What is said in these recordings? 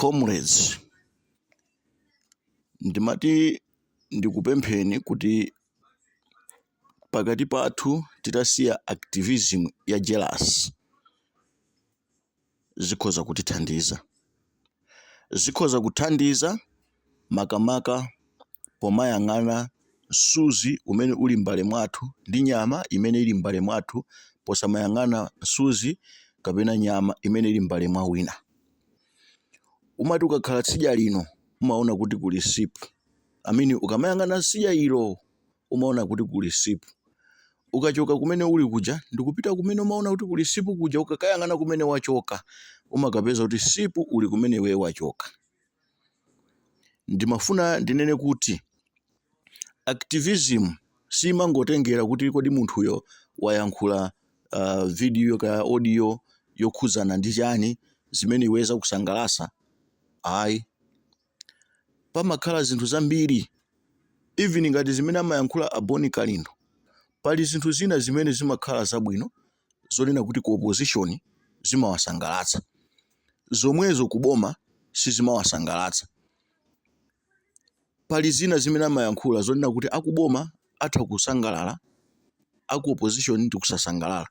Comrades, ndimati ndikupempheni kuti pakati pathu titasiya activism ya jealous, zikhoza kutithandiza, zikhoza kuthandiza makamaka pomayang'ana msuzi umene uli m'mbale mwathu ndi nyama imene ili m'mbale mwathu, posamayang'ana msuzi kapena nyama imene ili m'mbale mwa wina. Umati ukakhala tsidya lino, umaona kuti kuli sipu amene ukamayang'ana tsidya ilo, umaona kuti kuli sipu. Ukachoka kumene uli kuja ndikupita kumene umaona kuti kuli sipu kuja, ukakayang'ana kumene wachoka, umakapeza kuti sipu uli kumene iwe wachoka. Ndimafuna ndinene kuti activism simangotengera kuti kodi munthuyo wayankhula video ka audio yokhudzana ndi chani zimene iwe zakusangalatsa. Ayi, pamakhala zinthu zambiri. Even ngati zimene amayankhula a Boni Kalindo, pali zinthu zina zimene zimakhala zabwino zonena kuti ku opposition zimawasangalatsa, zomwezo kuboma sizimawasangalatsa. Pali zina zimene amayankhula zonena kuti akuboma atha kusangalala, aku opposition ndi kusasangalala.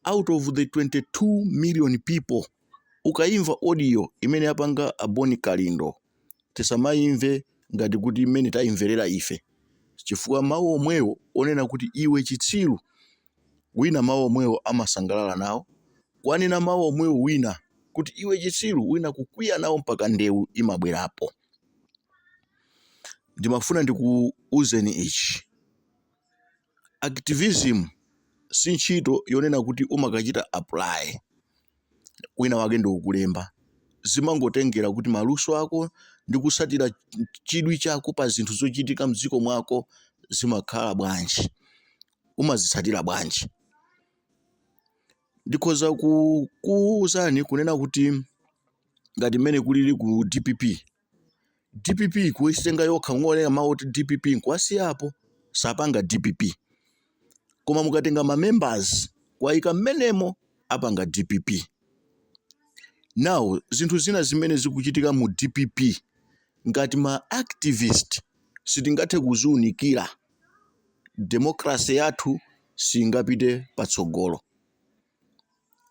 Out of the 22 million people, ukayimva audio imene yapanga a Boni Kalindo, tisamayimve ngati kuti imene tayimverera ife, chifukwa mawu omwewo onena kuti "iwe chitsiru", wina mawu omwewo amasangalala nawo. Kwanena mawu omwewo wina kuti "iwe chitsiru", wina kukwiya nawo mpaka ndewu imabwerapo. Ndimafuna ndikuuzeni ichi: activism si ntchito yonena kuti umakachita apply, wina wake ndikukulemba. Zimangotengera kuti maluso ako ndi kusatira chidwi chako pa zinthu zochitika mdziko mwako zimakhala bwanji, umazitsatira bwanji. Ndikhoza kukuwuzani kunena kuti ngati mmene kulili ku DPP, DPP kuitenga yokha, kungonena mawu oti DPP nkuwasiyapo, sapanga DPP. Koma mukatenga ma members kuwayika mmenemo, apanga DPP. Now, zinthu zina zimene zikuchitika mu DPP, ngati ma activist sitingathe kuziunikira, democracy yathu singapite patsogolo.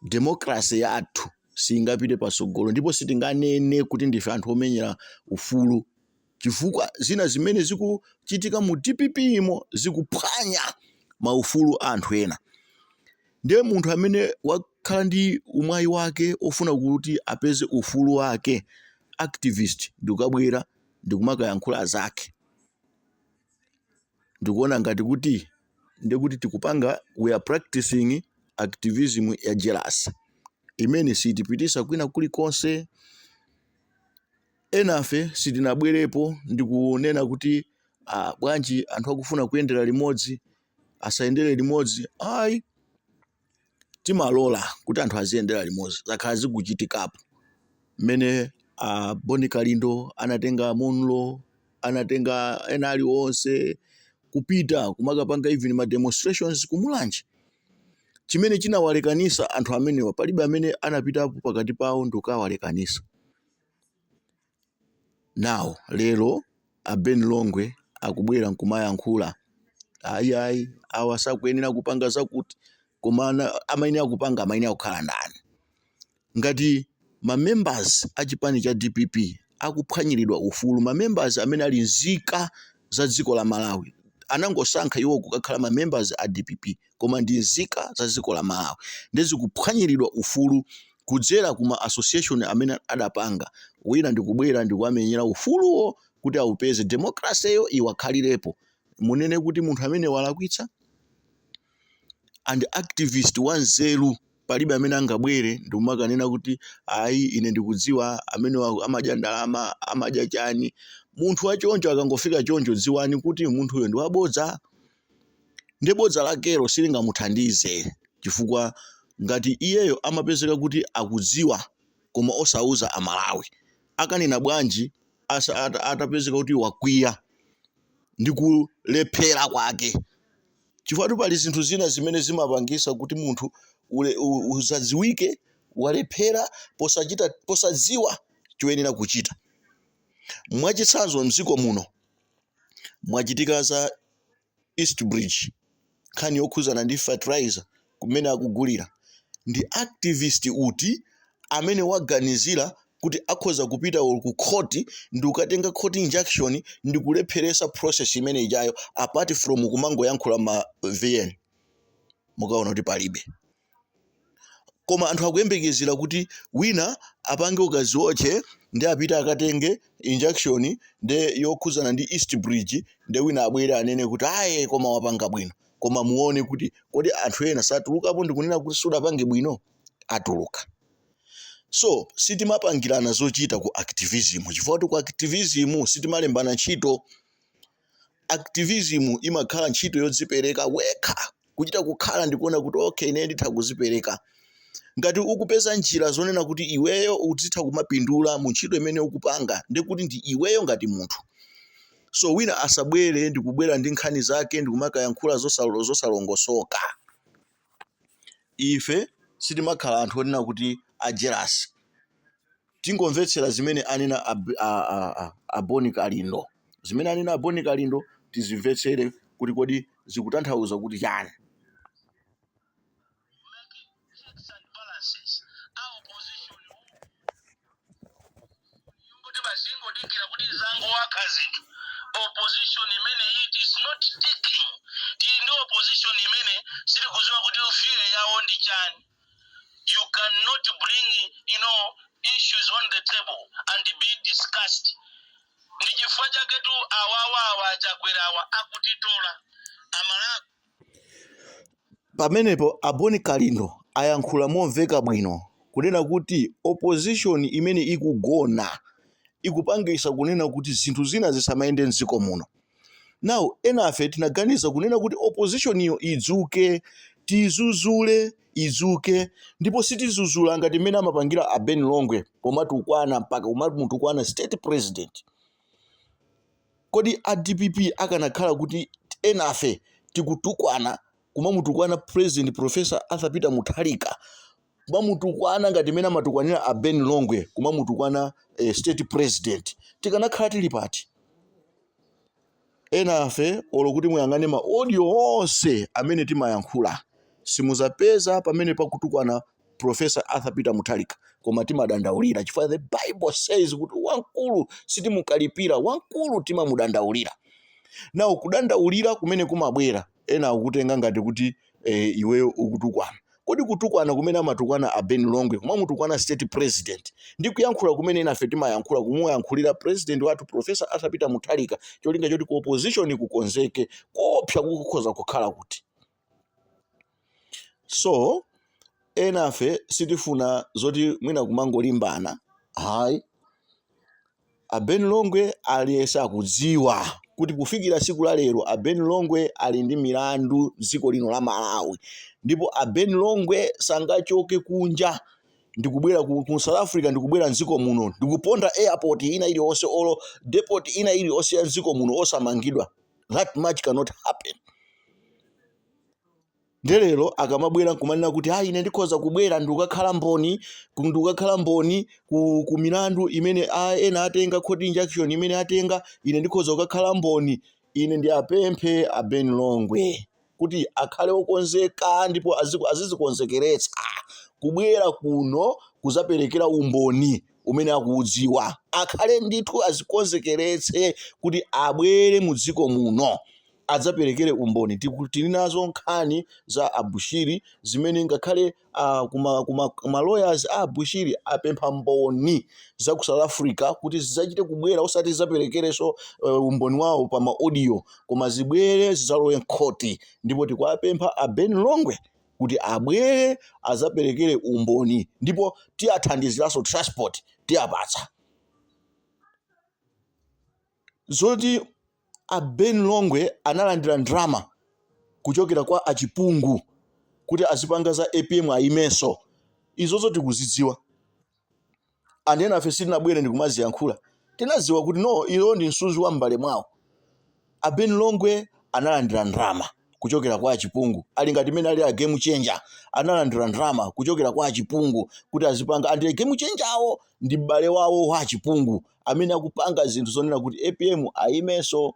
Democracy yathu singapite patsogolo, ndipo sitinganene kuti ndife anthu omenyera ufulu, chifukwa zina zimene zikuchitika mu DPP imo zikuphwanya maufulu a anthu ena. Ndiye munthu amene wakhala ndi umwayi wake ofuna kuti apeze ufulu wake, activist ndikukabwera ndikumakayankhula zake, ndikuona ngati kuti ndikuti tikupanga, we are practicing activism ya jealous imene sitipitisa kwina kulikonse. Enafe sitinabwerepo ndikunena kuti ah, bwanji anthu akufuna kuyendera limodzi asayendere limodzi. Ayi, timalola kuti anthu aziyendera limodzi. Zakhala zikuchitikapo mmene Boni Kalindo anatenga Munlo, anatenga ena aliwonse kupita kumakapanga even ma demonstrations kumulanje. Chimene chinawalekanisa anthu amenewa, palibe amene anapitapo pakati pawo ndikukawalekanisa. Now lero a Ben Longwe akubwera nkumayankhula, ayi ayi, awa sakuyenera kupanga zakuti, koma amayenera kupanga, amayenera kukhala ndani? Ngati ma members a chipani cha DPP akuphwanyiridwa ufulu, ma members amene ali nzika za dziko la Malawi, anangosankha iwo kukakhala ma members a DPP, koma ndi nzika za dziko la Malawi, ndizikuphwanyiridwa ufulu kudzera kuma association amene adapanga, wina ndikubwera ndikuwamenyera ufuluwo kuti awupeze, democracy yo iwakhalirepo, munene kuti munthu amene walakwitsa? And activist wanzeru, palibe amene angabwere ndikumakanena kuti ayi, ine ndikudziwa amene amadya ndalama, amadya chani. Munthu wachoncho akangofika choncho, dziwani kuti munthuyo ndi wabodza, ndi bodza lakelo silingamuthandize, chifukwa ngati iyeyo amapezeka kuti akudziwa koma osauza Amalawi, akanena bwanji atapezeka kuti wakwiya ndi kulephera kwake? Chifukwa pali zinthu zina zimene zimapangisa kuti munthu usadziwike walephera posachita, posadziwa Choyenera kuchita, mwachitsanzo, mdziko muno mwachitika za East Bridge, nkhani yokhuzana ndi fertilizer kumene akugulira. Ndi activist uti amene waganizira kuti akhoza kupita ku court ndi kukatenga court injunction ndi kulepheresa process imene ijayo, apart from kumangoyankhula ma VN? Mukaona kuti palibe. Koma anthu akuyembekezera kuti wina apange ukaziotche ndi apite akatenge injunction nde yokhuzana ndi East Bridge, nde wina abwere anene kuti, "Aye, koma wapanga bwino." Koma muone kuti kodi anthu ena satulukapo ndikunena kuti sudapange bwino? Atuluka. So sitimapangirana zochita ku activism, chifukwa kuti ku activism sitimalembana ntchito. Activism imakhala ntchito yodzipereka wekha, kuchita kukhala ndikuona kuti, okay, ine nditha kuzipereka. Ngati ukupeza njira zonena kuti iweyo uzitha kumapindula mu ntchito imene ukupanga, ndikuti ndi iweyo ngati munthu. So wina asabwere ndikubwera ndi nkhani zake ndikumakayankhula zosalongosoka. Ife sitimakhala anthu onena kuti a jealous. Tingomvetsera zimene anena a Boni Kalindo. Zimene anena a Boni Kalindo tizimvetsere kuti kodi zikutanthauza kuti chani. Checks and balances a opposition kuti bazingodikira kuti zangowakha zinthu. Opposition imene it is not taking. Tili ndi opposition imene sitikudziwa kuti fear yawo ndi chani. You cannot bring issues on the table and be discussed. Ndi chifukwa chaketu awawa achakwerawa akutitola amala. Pamenepo Aboni Kalindo ayankhula momveka bwino kunena kuti opposition imene ikugona ikupangisa kunena kuti zinthu zina zisamayende mdziko muno. Now enafe tinaganiza kunena kuti opposition iyo idzuke, tizuzule, idzuke. Ndipo sitizuzula ngati mmene amapangira a Ben Longwe pomatukwana, mpaka kumamutukwana state president. Kodi a DPP akanakhala kuti enafe tikutukwana, kumamutukwana President Professor Arthur Peter Mutharika, kumamutukwana ngati mmene amatukwanira a Ben Longwe, kumamutukwana state president, tikanakhala tili pati enafe? Olo kuti muyang'ane ma audio onse amene timayankhula, simuzapeza pamene pakutukwana Professor Arthur Peter Mutharika, koma timadandaulira, chifukwa the Bible says kuti wamkulu sitimukalipira, wamkulu timamudandaulira. Nawo kudandaulira kumene kumabwera, ena akukutenga ngati kuti iweyo ukutukwana. Kodi kutukwana kumene amatukwana a Ben Longwe, kumamutukwana state president, ndi kuyankhula kumene inafe timayankhula, kumuyankhulira president wathu Professor Arthur Peter Mutharika, cholinga choti ku opposition kukonzeke, koopsa kukhoza kukhala kuti? So enafe sitifuna zoti mwina kumangolimbana, hayi. A Ben Longwe, aliyense akudziwa kuti kufikira siku la lero a Ben Longwe ali ndi milandu dziko lino la Malawi, ndipo a Ben Longwe sangachoke kunja ndikubwera ku South Africa, ndikubwera mdziko muno, ndikuponda airport ina iliyonse olo depot ina iliyonse ya mdziko muno osamangidwa. That much cannot happen. Ndelero akamabwera nkumanena kuti, "Ayi, ine ndikhoza kubwera ndikukakhala mboni ku milandu imene ena atenga, court injunction imene atenga, ine ndikhoza kukakhala mboni," ine ndiapemphe a Ben Longwe kuti akhale okonzeka ndipo azizikonzekeretsa kubwera kuno kuzaperekera umboni umene akuudziwa. Akhale ndithu azikonzekeretse kuti abwere mu dziko muno adzaperekere umboni. Tili nazo nkhani za Abushiri zimene ngakhale kuma lawyers a Abushiri apempha mboni za ku South Africa kuti zidzachite kubwera, osati zidzaperekerenso umboni wawo pa ma audio, koma zibwere zidzalowe mkhoti. Ndipo tikuwapempha a Ben Longwe kuti abwere adzaperekere umboni, ndipo tiyathandiziranso transport tiyapatsa. Zoti a Ben Longwe analandira ndalama kuchokera kwa achipungu kuti azipanga za APM ayimenso, izozo tikuzidziwa. Anthu ena afe sitinabwere ndikumaziyankhula, tinaziwa kuti no, ilo ndi msuzi wa m'mbale mwawo. A Ben Longwe analandira ndalama. kuchokera kwa achipungu. Ali ngati mmene ali a Game Changer, analandira ndalama kuchokera kwa achipungu kuti azipanga, and a Game Changer awo ndi m'bale wawo wa achipungu amene akupanga zinthu zonena kuti APM ayimenso.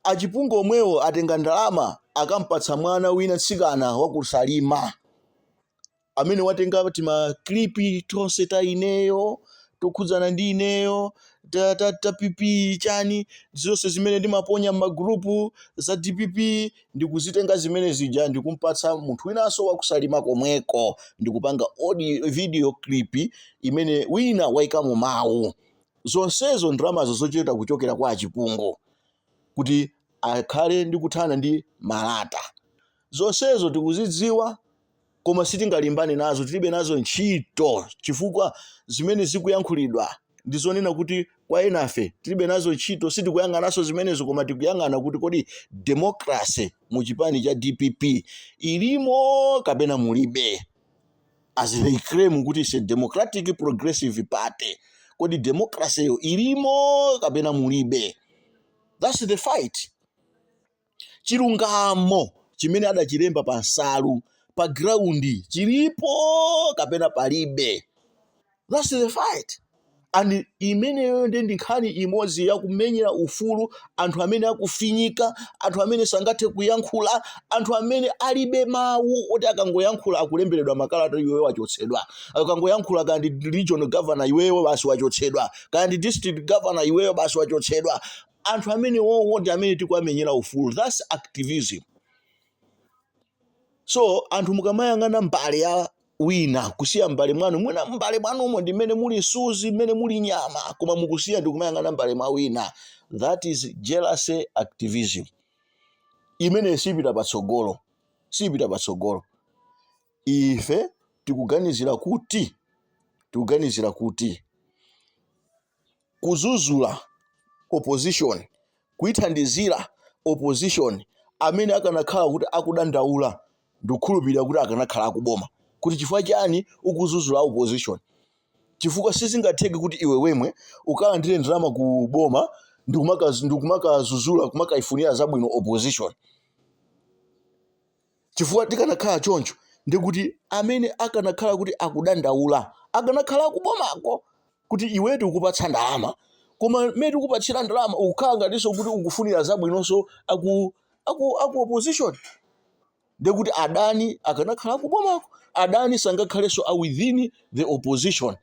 Achipungu omwewo atenga ndalama akampatsa mwana wina, mtsikana wakusalima, amene watenga tima clip tonse ta ineyo tokhudzana ndi ineyo, ta PP chani, zonse zimene ndimaponya m'magrupu za DPP, ndikuzitenga zimene zija ndikumpatsa munthu winanso wakusalima komweko, ndikupanga audio video clip imene wina wayikamo mawu. Zonsezo ndalamazo zochita kuchokera kwa achipungu kuti akhale ndi kuthana ndi Malata. Zonsezo tikuzidziwa, koma sitingalimbane nazo, tilibe nazo ntchito, chifukwa zimene zikuyankhulidwa ndi zonena kuti kwa enafe tilibe nazo ntchito. Sitikuyang'ananso zimenezo, koma tikuyang'ana kuti kodi democracy mu chipani cha DPP ilimo kapena mulibe? As they claim kuti it's a Democratic Progressive Party, kodi democracy yo ilimo kapena mulibe? That's the fight. Chilungamo chimene adachilemba pa nsalu pa ground chilipo kapena palibe? That's the fight. And imeneyo ndi nkhani imodzi yakumenyera ufulu anthu amene akufinyika, anthu amene sangathe kuyankhula, anthu amene alibe mawu oti akangoyankhula akulemberedwa makalata, iweyo wachotsedwa. Akangoyankhula, kaya ndi regional governor, iweyo basi wachotsedwa, kaya ndi district governor, iweyo basi wachotsedwa. Anthu amene wowo ndi amene tikuwamenyera ufulu. That's activism. So anthu mukamayang'ana mbale ya wina, kusiya mbale mwanu, mwina mbale mwanumo ndi mmene muli suzi, mmene muli nyama, koma mukusiya ndi kumayang'ana mbale mwa wina. That is jealousy activism imene sipita patsogolo, sipita patsogolo. Ife tikuganizira kuti kuzuzula opposition, kuyithandizira opposition, amene akanakhala kuti akudandaula, ndikukhulupirira kuti akanakhala akuboma, kuti chifukwa chani ukuzuzula opposition? Chifukwa sizingatheke kuti iwe wemwe ukalandire ndalama ku boma ndikumakazuzula, kumakaifunira zabwino opposition. Chifukwa tikanakhala choncho, ndikuti amene akanakhala kuti akudandaula akanakhala akubomako, kuti iwe tikupatsa ndalama, koma mmene tikupatsira ndalama ukukhala ngatinso kuti ukufunira zabwinonso aku opposition, ndikuti adani akanakhala akubomako. Adani sangakhalenso a within the opposition.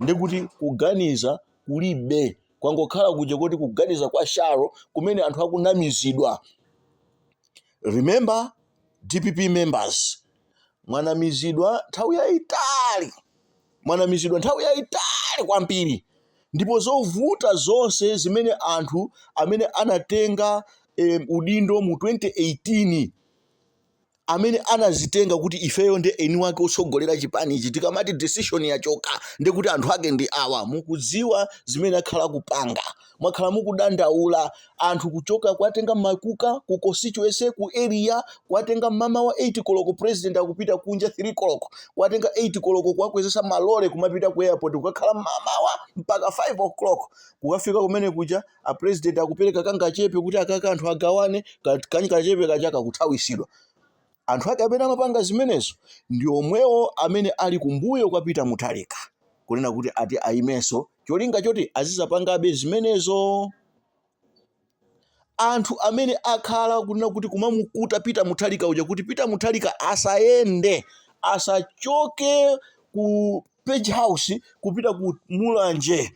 Ndikuti kuganiza kulibe, kwangokhala kuja kuti kuganiza kwa shallow kumene anthu akunamizidwa. Remember, DPP members, mwanamizidwa nthawi yayitali, mwanamizidwa nthawi yayitali kwambiri. Ndipo zovuta zonse zimene anthu amene anatenga udindo mu 2018, amene anazitenga kuti ifeyo ndi eni wake otsogolera chipanichi, tikamati decision yachoka ndikuti anthu ake ndi awa, mukudziwa zimene akhala kupanga. Mwakhala mukudandaula anthu kuchoka kuwatenga makuka ku constituency, ku area, kuwatenga mama wa 8 koloko, president akupita kunja 3 koloko, kuwatenga 8 koloko, kuwakwezesa malole kumapita ku airport, kukakhala mamawa mpaka 5 o'clock. Kukafika kumene kuja, a president akupereka kangachepe kuti akaka anthu agawane, kangachepe kaja kakuthawisidwa. Anthu ake amene amapanga zimenezo ndi omwewo amene ali kumbuyo kwa Peter Mutharika, kunena kuti ati ayimenso, cholinga choti azizapangabe zimenezo. Anthu amene akhala kunena kuti kumamukuta Peter Mutharika uja kuti Peter Mutharika asayende, asachoke ku Page House kupita ku Mulanje,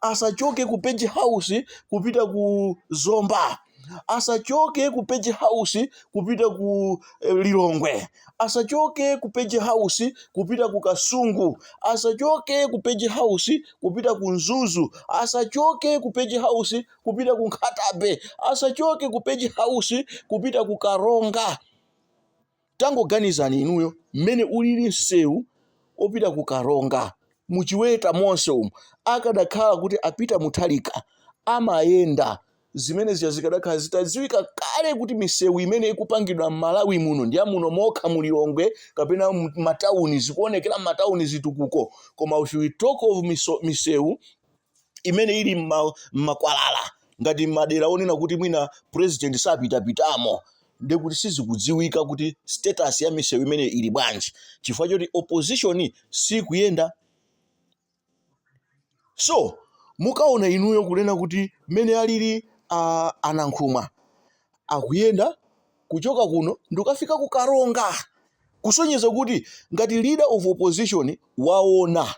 asachoke ku Page House kupita ku Zomba, asachoke ku Page House kupita ku Lilongwe, asachoke ku Page House kupita ku Kasungu, asachoke ku Page House kupita ku Mzuzu, asachoke ku Page House kupita ku Nkhata Bay, asachoke ku Page House kupita ku Karonga. Tangoganizani inuyo mmene ulili msewu opita ku Karonga muchiweta monse umu. Akadakhala kuti a Peter Mutharika amayenda, zimene zija zikadakhala zitadziwika kale kuti misewu imene ikupangidwa m'Malawi muno ndi amuno mokha mulilongwe kapena matawuni, zikuonekera m'matawuni zitukuko. Koma if we talk of misewu imene ili m'makwalala, Ngati madera onena kuti mwina president sapitapitamo, ndekuti sizikudziwika kuti status ya misewu imene ili bwanji, chifukwa choti opposition sikuyenda. So mukaona inuyo kunena kuti mmene alili anankhumwa akuyenda kuchoka kuno ndikukafika ku Karonga, kusonyeza kuti ngati leader of opposition waona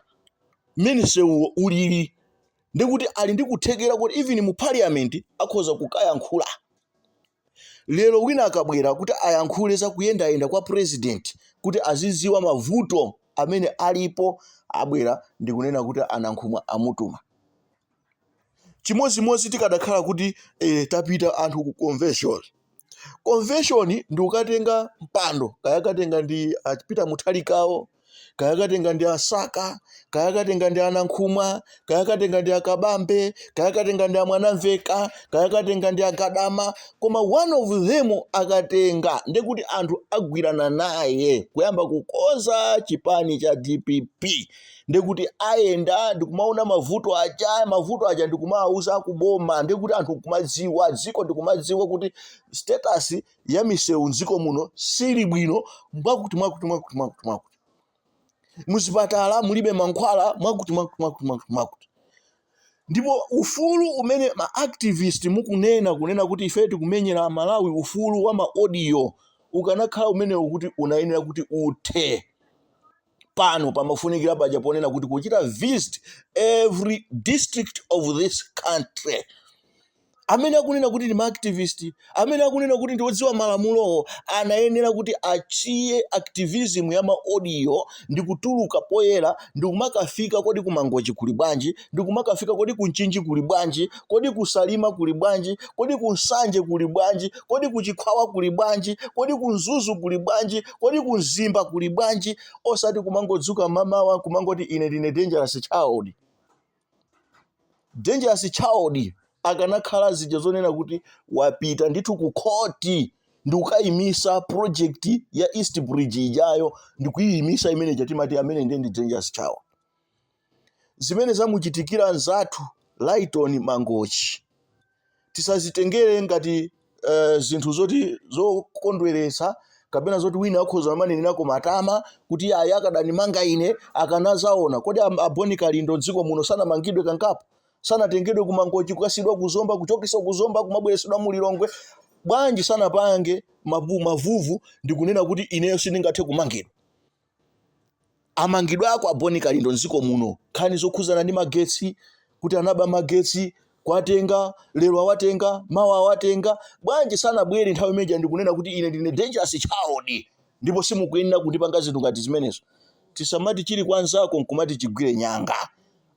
mmene msewu ulili, ndikuti ali ndi kuthekera kuti even mu parliament akhoza kukayankhula. Lero wina akabwera kuti ayankhule za kuyendayenda kwa president kuti aziziwa mavuto amene alipo, abwera ndikunena kuti anankhumwa amutuma. Chimodzimodzi tikadakhala kuti tapita anthu ku convention, convention ndi ukatenga mpando, kaya katenga ndi a Peter Mutharikawo, kaya katenga ndi asaka, kaya katenga ndi anankhumwa, kaya katenga ndi akabambe, kaya katenga ndi amwanamveka, kaya katenga ndi agadama, koma one of them akatenga, ndekuti anthu agwirana naye kuyamba kukonza chipani cha DPP. Ndekuti ayenda ndikumaona mavuto aja, mavuto aja ndikumawauza akuboma, ndekuti anthu nkumadziwa, dziko ndikumadziwa kuti status ya misewu mdziko muno sili bwino, mwakuti mwakuti mwakuti mwakuti mwakuti, muzipatala mulibe mankhwala, mwakuti mwakuti mwakuti mwakuti mwakuti. Ndipo ufulu umene ma activist mukunena, kunena kuti ife tikumenyera Malawi ufulu wa ma audio, ukanakhala umenewo kuti unayenera kuti uthe pano, pamafunikira paja ponena kuti kuchita visit every district of this country. Amene akunena kuti ndi maactivist, amene akunena kuti ndi odziwa malamulowo, anayenera kuti achiye activism ya ma audio ndi kutuluka poyera ndi kumakafika: kodi kumangochi kuli bwanji? Ndi kumakafika: kodi kunchinji kuli bwanji? Kodi kusalima kuli bwanji? Kodi kunsanje kuli bwanji? Kodi kuchikhwawa kuli bwanji? Kodi kumzuzu kuli bwanji? Kodi kumzimba kuli bwanji? Osati kumangodzuka mamawa kumangoti ine ndine dangerous child. Dangerous child akanakhala zija zonena kuti wapita ndithu ku khoti ndi kukayimisa project ya East Bridge ijayo, ndikuyiyimisa imene chatimati amene ndiye ndi dangerous child. Zimene zamuchitikira nzathu Lighton Mangochi tisazitengere ngati zinthu zoti zokondweretsa kapena zoti wina akhoza amanenерako matama kuti ayi, akadanimanga ine akanazaona. Kodi aboni Kalindo dziko muno sanamangidwe kangapo? Sanatengedwe kumangochi, kukasidwa kuzomba, kuchokesa kuzomba, kumabweresedwa mulilongwe? Bwanji sanapange mavuvu ndikunena kuti ineyo sindingathe kumangidwa? Amangidwe ako aboni Kalindo mdziko muno, nkhani zokhuzana ndi magetsi, kuti anaba magetsi, kwatenga lero awatenga, mawa awatenga. Bwanji sanabwere nthawi imeneja ndikunena kuti ine ndine dangerous child ndipo simukuyenera kundipanga zinthu ngati zimenezo? Tisamati chili kwa nzako nkumati chigwire nyanga.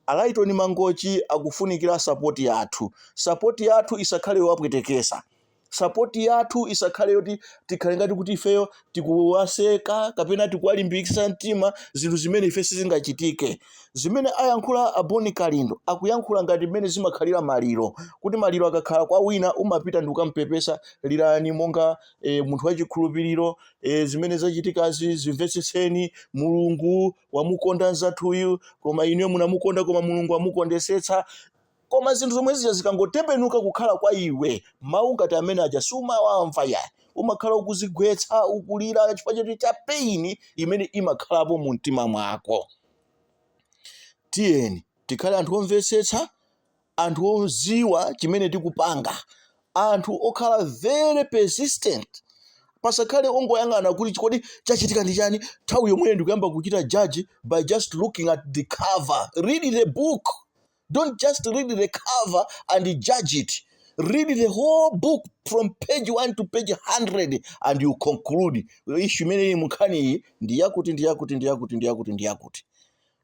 Alaitoni Mangochi akufunikira support yathu. Support yathu isakhale yowapwetekesa, support yathu isakhale yoti tikhale ngati kuti ifeyo tikuwaseka kapena tikuwalimbikitsa mtima zinthu zimene ife sizingachitike. Zimene ayankhula aboni Kalindo, akuyankhula ngati mmene zimakhalira maliro, kuti maliro akakhala kwa wina umapita ndi kukampepesa, lirani monga munthu wachikhulupiriro, zimene zachitikazi zimvetsetseni, Mulungu wamukonda nzathuyu, koma inuyo munamukonda, koma Mulungu wamukondesetsa. Koma zinthu zomwe zija zikangotembenuka kukhala kwa iwe, mawu ngati amene aja sumawamva ya, umakhala ukuzigwetsa, ukulira chifukwa choti cha pain imene imakhalapo mu mtima mwako. Tiyeni tikhale anthu omvetsetsa, anthu oziwa chimene tikupanga, anthu okhala very persistent. Pasakhale ongoyang'ana kuti kodi chachitika ndi chani, nthawi yomweyo ndikuyamba kuchita judge by just looking at the cover. Read the book. Don't just read the cover and judge it. Read the whole book from page 1 to page 100 and you conclude issue imene ili munkhani iyi ndi yakuti, ndi yakuti, ndi yakuti, ndi yakuti, ndi yakuti.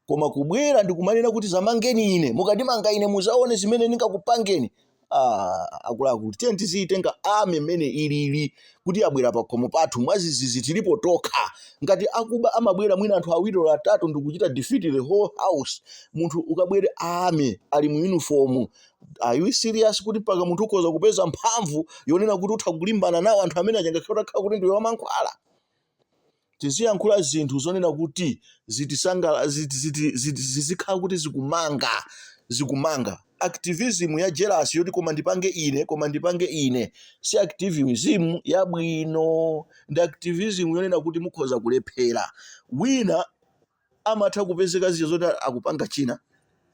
Koma kubwera ndikumanena kuti zamangeni ine, mukandimanga ine muzaone zimene ndingakupangeni, ah, akuluakulu, tiye tiziyitenga ame mmene ilili, kuti abwera pakhomo pathu mwazizizi, tilipo tokha. Ngati akuba amabwera mwina anthu awiri or atatu ndikuchita defeat the whole house, munthu ukabwere ame ali mu uniform, are you serious kuti mpaka munthu ukhoza kupeza mphamvu yonena kuti utha kulimbana nawo anthu amene aja, ngakhale utakhala kuti ndiwe wamankhwala? Tiziyankhula zinthu zonena kuti zitisangala, zizikhala kuti zikumanga, zikumanga. Activism ya jealous yoti koma ndipange ine, koma ndipange ine, si activism yabwino. Ndi activism yonena kuti mukhoza kulephera. Wina amatha kupezeka zija zoti akupanga china,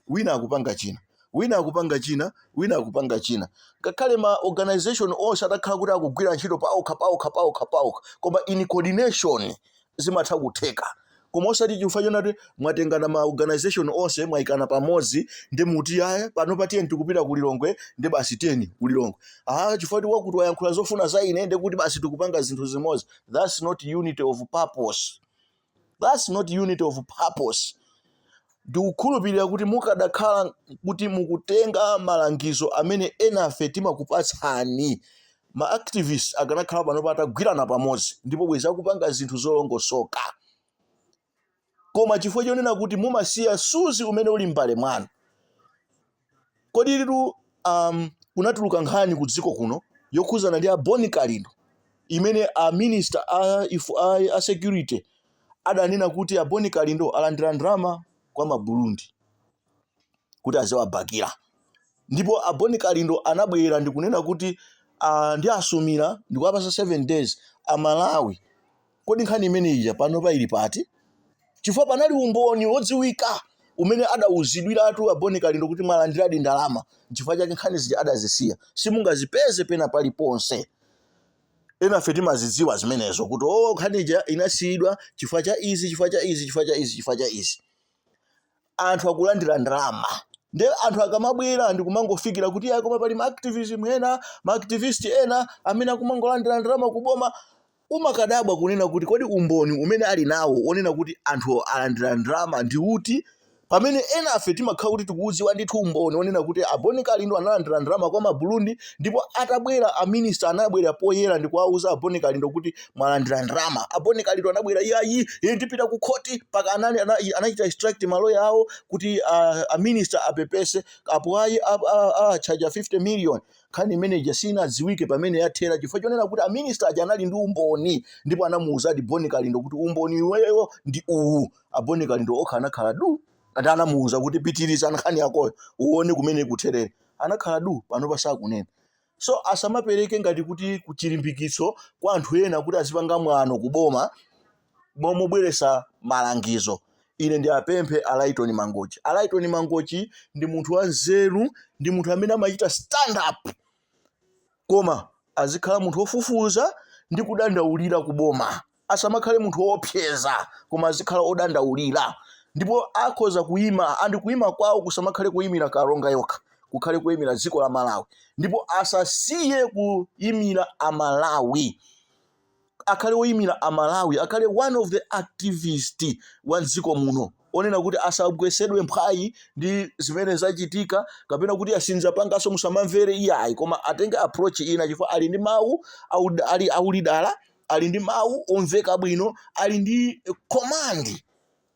wina akupanga china, wina akupanga china, wina akupanga china. Ngakhale ma organization onse atakhala kuti akugwira ntchito paokha paokha paokha paokha, koma in coordination zimatha kutheka. Koma osati chifukwa chonati mwatengana ma organization onse, mwayikana pamodzi ndi muti, "Aya, pano pa tiyeni tikupita ku Lilongwe," ndi basi tiyeni ku Lilongwe. Ah, chifukwa kuti wakuti wayankhula zofuna za ine, ndi kuti basi tikupanga zinthu zimodzi. That's not unity of purpose. That's not unity of purpose. Ndikukhulupirira kuti mukadakhala kuti mukutenga malangizo amene enafe timakupatsani, ma activists akanakhala pano atagwirana pamodzi ndipo bwezi akupanga zinthu zolongosoka. Koma chifukwa chonena kuti mumasiya suzi umene uli m'mbale mwanu. Kodi litu kunatuluka nkhani ku dziko kuno yokhuzana ndi a Boni Kalindo, imene a minister a security adanena kuti a Boni Kalindo alandira ndalama kwa Maburundi kuti aziwabakira? Ndipo a Boni Kalindo anabwera ndikunena kuti ndi asumira ndikuwapasa 7 days Amalawi. Kodi nkhani imene ija pano pa ili pati? Chifukwa panali umboni wodziwika umene adawuzidwiratu a Boni Kalindo kuti mwalandiradi ndalama. Nchifukwa chake nkhani zija adazisiya, simungazipeze pena paliponse. Enafe timazidziwa zimenezo kuti o, nkhani ija inasiyidwa chifukwa cha izi, chifukwa cha izi, chifukwa cha izi, chifukwa cha izi. Anthu akulandira ndalama, nde anthu akamabwera ndikumangofikira kuti ya, koma pali ma activism ena, ma activist ena amene akumangolandira ndalama kuboma, umakadabwa kunena kuti kodi umboni umene ali nawo wonena kuti anthu alandira ndalama ndi uti, pamene enafe timakhala kuti tikuudziwa ndithu umboni wonena kuti a Boni Kalindo analandira ndalama kwa Maburundi? Ndipo atabwera a minister, anabwera poyera ndikuwauza a Boni Kalindo kuti mwalandira ndalama. A Boni Kalindo anabwera, "Iyayi, ine ndipita ku khoti," paka anachita instruct maloya awo kuti a minister apepese, apo ayi achaja 50 million. Nkhani imeneja sinadziwike pamene yathera, chifukwa chonena kuti a minister aja anali ndi umboni ndipo anamuwuzadi Boni Kalindo kuti umboni iweyo ndi uwu. A Boni Kalindo okha anakhala du, ati anamuwuza kuti pitiriza nkhani yakoyo uone kumene ikutherere. Anakhala du, pano pasakunena. So asamapereke ngati kuti kuchilimbikitso kwa anthu ena kuti azipanga mwano kuboma momubweresa malangizo. Ine ndiapemphe a Lyton Mangochi. A Lyton Mangochi ndi munthu wanzeru, ndi munthu amene amachita stand up, koma azikhala munthu wofufuza ndi kudandaulira kuboma. Asamakhale munthu woopseza, koma azikhala odandaulira. Ndipo akhoza kuyima, andi kuyima kwawo kusamakhale kuyimira Karonga yokha, kukhale kuyimira dziko la Malawi. Ndipo asasiye kuyimira Amalawi, akhale woyimira Amalawi, akhale one of the activist wa mdziko muno, onena kuti asagwesedwe mphwayi ndi zimene zachitika kapena kuti asinzapanganso musamamvere, iyayi, koma atenge approach ina, chifukwa ali ndi mawu ali aulidala, ali ndi mawu omveka bwino, ali ndi command,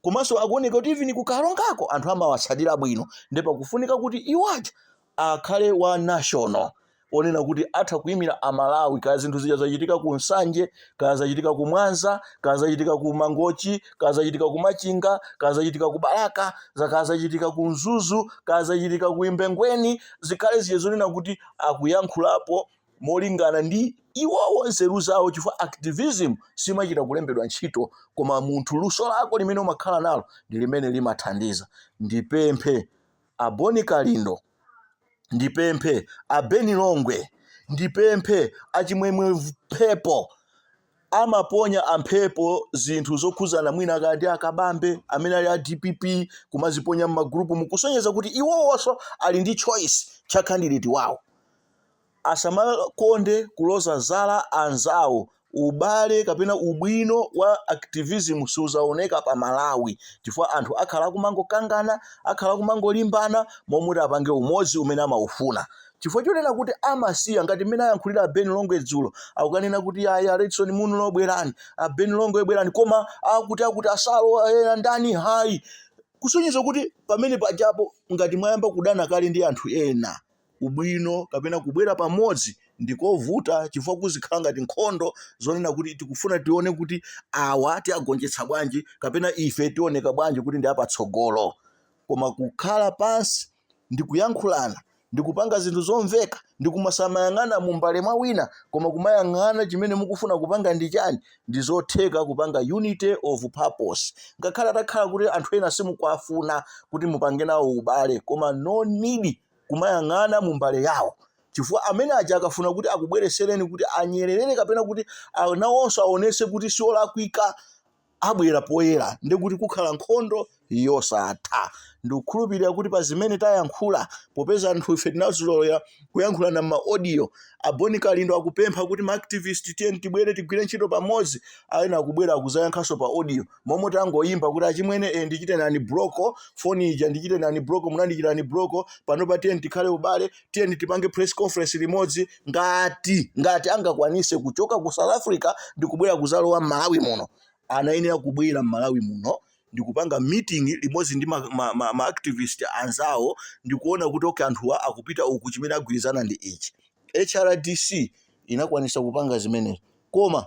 komanso akuoneka kuti even kukalongako anthu amawatsatira bwino. Ndipo pakufunika kuti iwaja akhale wa national, onena kuti atha kuyimira Amalawi, kaya zinthu zija zachitika ku Nsanje, kaya zachitika ku Mwanza, kaya zachitika ku Mangochi, kaya zachitika ku Machinga, kaya zachitika ku Balaka, kaya zachitika ku Mzuzu, kaya zachitika ku Imbengweni, zikhale zija zonena kuti akuyankhulapo molingana ndi iwowo nzeru zawo, chifukwa activism simachita kulembedwa ntchito, koma munthu luso lako limene umakhala nalo ndi limene limathandiza. Ndipemphe a Boni Kalindo, ndipemphe a Beni Longwe, ndipemphe achimwemwe Mphepo. Amaponya amphepo zinthu zokhuzana mwina kaya ndi akabambe amene ali a DPP, kumaziponya m'magrupu, mukusonyeza kuti iwowonso ali ndi choice cha candidate wawo. Asamakonde kuloza zala anzawo. Ubale kapena ubwino wa activism siuzaoneka pa Malawi, chifukwa anthu akhala akumangokangana, akhala akumangolimbana momwe apange umodzi umene amaufuna, chifukwa chonena kuti amasiya ngati mmene ayankhulira a Ben Longwe dzulo, akukanena kuti ayi, a Redson Munlo bwerani, a Ben Longwe bwerani, koma akuti asalo ena ndani hayi, kusonyeza kuti pamene pajapo ngati mwayamba kudana kale ndi anthu ena, ubwino kapena kubwera pamodzi ndikovuta, chifukwa kuzikhala ngati nkhondo zonena kuti tikufuna tione kuti awa tiagonjetsa bwanji kapena ife tioneka bwanji kuti ndi apatsogolo. Koma kukhala pansi Ndikuyankhulana, ndikupanga zinthu zomveka, ndikumasamayang'ana mumbale mwa wina, koma kumayang'ana chimene mukufuna kupanga ndi chani. Ndi zotheka kupanga unity of purpose, ngakhale atakhala kuti anthu ena simukuafuna kuti mupange nawo ubale, koma no need kumayang'ana mumbale yawo, chifukwa amene aja akafuna kuti akubweresereni kuti anyererere kapena kuti nawonso aonese kuti siolakwika, abwera poyera, ndikuti kukhala nkhondo yosatha. Ndikukhulupirira kuti pa zimene tayankhula, popeza anthu ife tinazolowera kuyankhulana ma audio, a Bon Kalindo akupempha kuti ma activist tiyeni tibwere tigwire ntchito pamodzi. Ena akubwera akuzayankhanso pa audio momwe tangoyimba kuti, "Achimwene, ndichite nani block foni ija, ndichite nani block, munandichita unblock. Panopa tiyeni tikhale ubale, tiyeni tipange press conference limodzi." Ngati angakwanise kuchoka ku South Africa ndi kubwera kuzalowa m'Malawi muno, anayenera kubwera m'Malawi muno ndikupanga meeting limodzi ndi ma activist anzawo, ndikuona kuti okay, anthuwa akupita uku, chimene agwirizana ndi ichi. HRDC inakwanisa kupanga zimenezo, koma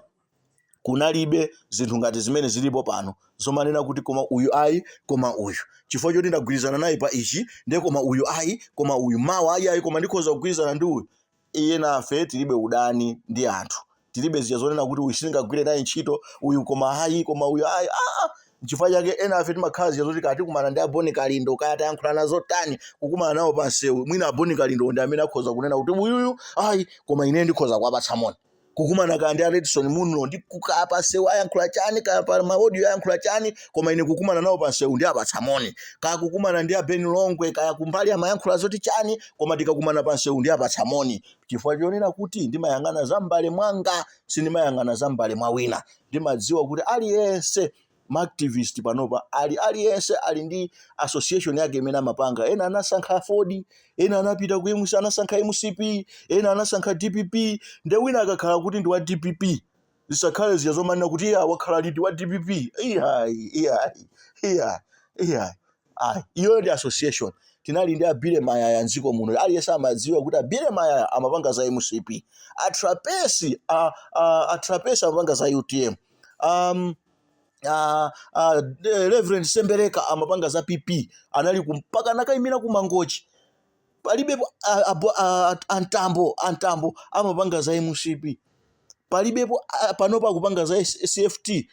kunalibe zinthu ngati zimene zilipo pano zomanena kuti koma uyu ayi, koma uyu chifukwa choti ndagwirizana naye pa ichi ndiye koma uyu ayi, koma uyu mawa ayi, ayi, koma ndikhoza kugwirizana ndi uyu. Iye nafe tilibe udani ndi anthu, tilibe zija zonena kuti uyu sindingagwire naye ntchito, uyu koma ayi, koma uyu ayi. Ah, nchifukwa chake ena afe timakhala zija zoti kati kumana ndi a Bon Kalindo, kaya tayankhulana zotani, kukumana nawo pansewu, mwina a Bon Kalindo ndi amene akhoza kunena kuti uyuyu ayi, koma ine ndikhoza kuwapatsa moni. Kukumana kaya ndi a Redson Munlo ndi kukaya pansewu ayankhula chani, kaya pa ma audio ayankhula chani, koma ine kukumana nawo pansewu ndi apatsa moni. Kaya kukumana ndi a Ben Longwe, kaya kumbali amayankhula zoti chani, koma tikakumana pansewu ndi apatsa moni, chifukwa chonena kuti ndimayang'ana za m'mbale mwanga, sindimayang'ana za m'mbale mwa wina. Ndimadziwa kuti aliyense ma activist panopa ali aliyense ali ndi association yake imene amapanga. Ena anasankha AFORD, ena anapita ku MC, anasankha MCP, ena anasankha DPP. Nde wina akakhala kuti ndi wa DPP, zisakhale zija zomanena kuti iya, wakhala liti wa DPP? Iyayi, iyayi, iya, iyayi, ayi, iyo ndi association. Tinali ndi a Billy Mayaya mdziko muno, aliyense amadziwa kuti a Billy Mayaya amapanga za MCP, a Trapence amapanga za UTM, Reverend Sembereka amapanga za PP, anali mpaka anakayimira ku Mangochi. Palibe a Mtambo amapanga za MCP, palibepo panopa akupanga za CFT.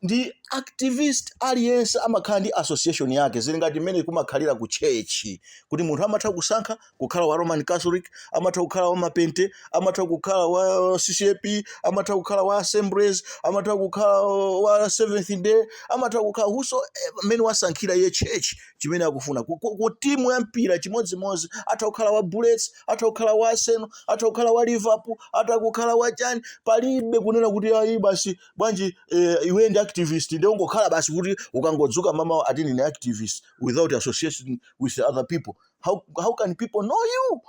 Ndi activist aliyense amakhala ndi association yake. Zili ngati mmene kumakhalira ku church, kuti munthu amatha kusankha kukhala wa Roman Catholic, amatha kukhala wa Mapente, amatha kukhala wa CCAP, amatha kukhala wa Assemblies, amatha kukhala wa Seventh Day, amatha kukhala whoso mmene wasankhira iye church chimene akufuna. Ku timu ya mpira chimodzimodzi, atha kukhala wa Bullets, atha kukhala wa Arsenal, atha kukhala wa Liverpool, atha kukhala wa chani. Palibe kunena kuti ayi basi, bwanji iwe ndi activist ndi ungokhala basi kuti ukangodzuka mama ati ndine activist without association with other people. How can people know you?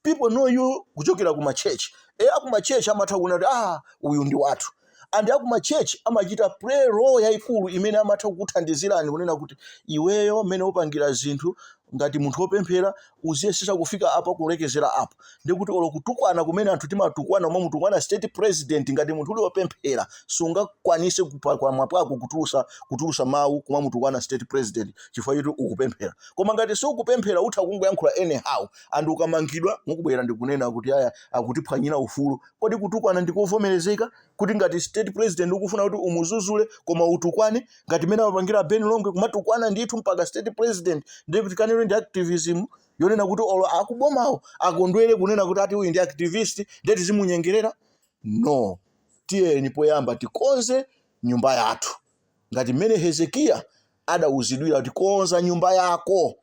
People know you kuchokera kuma church. Akuma church amatha kuona kuti ah, uyu ndi wathu, and akuma church amachita play role yayikulu imene amatha kukuthandizirani kunena kuti iweyo mmene upangira zinthu ngati munthu wopemphera, uziyesesa kufika apa, kulekezera apa. Ndikuti olo kutukwana kumene anthu timatukwana, omwe mutukwana state president, ngati munthu uli wopemphera sungakwanise pakamwa pako kutulusa mawu kumamutukwana state president, chifukwa choti ukupemphera. Koma ngati siukupemphera, utha kungoyankhula anyhow, and ukamangidwa mukubwera ndikunena kuti aya akutiphwanyira ufulu. Kodi kutukwana ndikovomerezeka, kuti ngati state president ukufuna kuti umuzuzule koma utukwane ngati mmene amapangira Ben Longwe, kumatukwana ndithu mpaka state president? Ndiye kuti kanero ndi activism yonena kuti olo akubomawo akondwere kunena kuti ati uyu ndi activist, ndiye tizimunyengerera? No, tiyeni poyamba tikonze nyumba yathu, ngati mmene Hezekiya adawuzidwira kuti konza nyumba yako.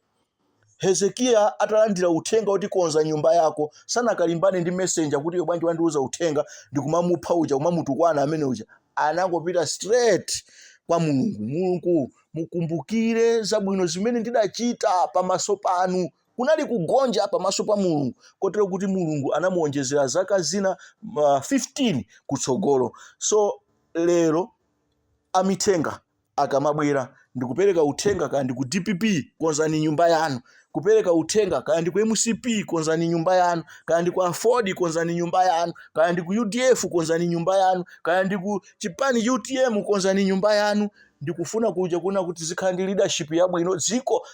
Hezekiya atalandira uthenga kuti konza nyumba yako, sanakalimbane ndi messenger kuti iwe bwanji wandiuza uthenga ndikumamupha uja, kumamutukwana amene uja. Anangopita straight kwa Mulungu: "Mulungu, mukumbukire zabwino zimene ndidachita pamaso panu." Kunali kugonja pamaso pa Mulungu, kotero kuti Mulungu anamuonjezera zaka zina 15 kutsogolo. So lero amithenga akamabwera ndikupereka uthenga, kaya ndi ku DPP, konzani nyumba yanu, kupereka uthenga kaya ndi ku MCP, konzani nyumba yanu, kaya ndi ku AFORD, konzani nyumba yanu, kaya ndi ku UDF, konzani nyumba yanu, kaya ndi ku chipani UTM, konzani nyumba yanu. Ndikufuna kuja kuna kuti zikhala ndi leadership yabwino dziko.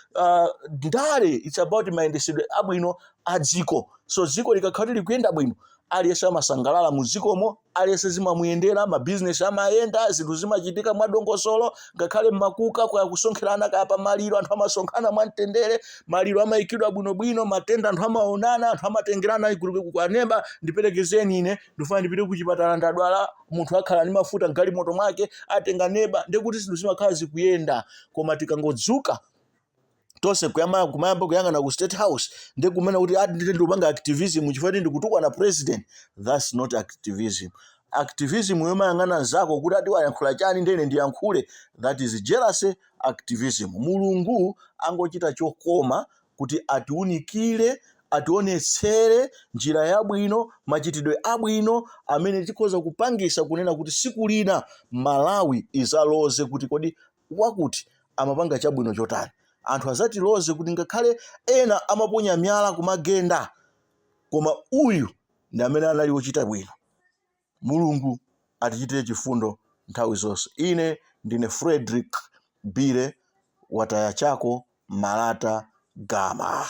Ndale, it's about mayendesedwe abwino a dziko. So dziko likakhala kuti likuyenda bwino, aliyense amasangalala mu dzikomo, aliyense zimamuyendera, mabizinesi amayenda, zinthu zimachitika mwadongosolo, ngakhale mmakuka, kaya kusonkherana, kaya pamaliro, anthu amasonkhana mwamtendere, maliro amayikidwa bwinobwino, matenda anthu amaonana, anthu amatengerana kwa neba, "Ndiperekezeni ine, ndifuna ndipite kuchipatala, ndadwala." Munthu akhala ndi mafuta mgalimoto mwake, atenga neba, ndekuti zinthu zimakhala zikuyenda. Koma tikangodzuka tonse kumayamba kuyang'ana ku State House, ndi kumene kuti ati ndite ndikupanga activism chifukwa kuti ndikutukwana president, that's not activism. Activism yomayang'ana nzako kuti ati wayankhula chani, ndene ndiyankhule, that is jealousy activism. Mulungu angochita chokoma kuti atiunikire, ationetsere njira yabwino, machitidwe abwino amene tikhoza kupangisa kunena kuti siku lina Malawi izaloze kuti kodi wakuti amapanga chabwino chotani. Anthu azatiloze kuti ngakhale ena amaponya miyala kumagenda, koma uyu ndi amene anali wochita bwino. Mulungu atichitire chifundo nthawi zonse. Ine ndine Frederick Bire Wataya Chako Malata Gama.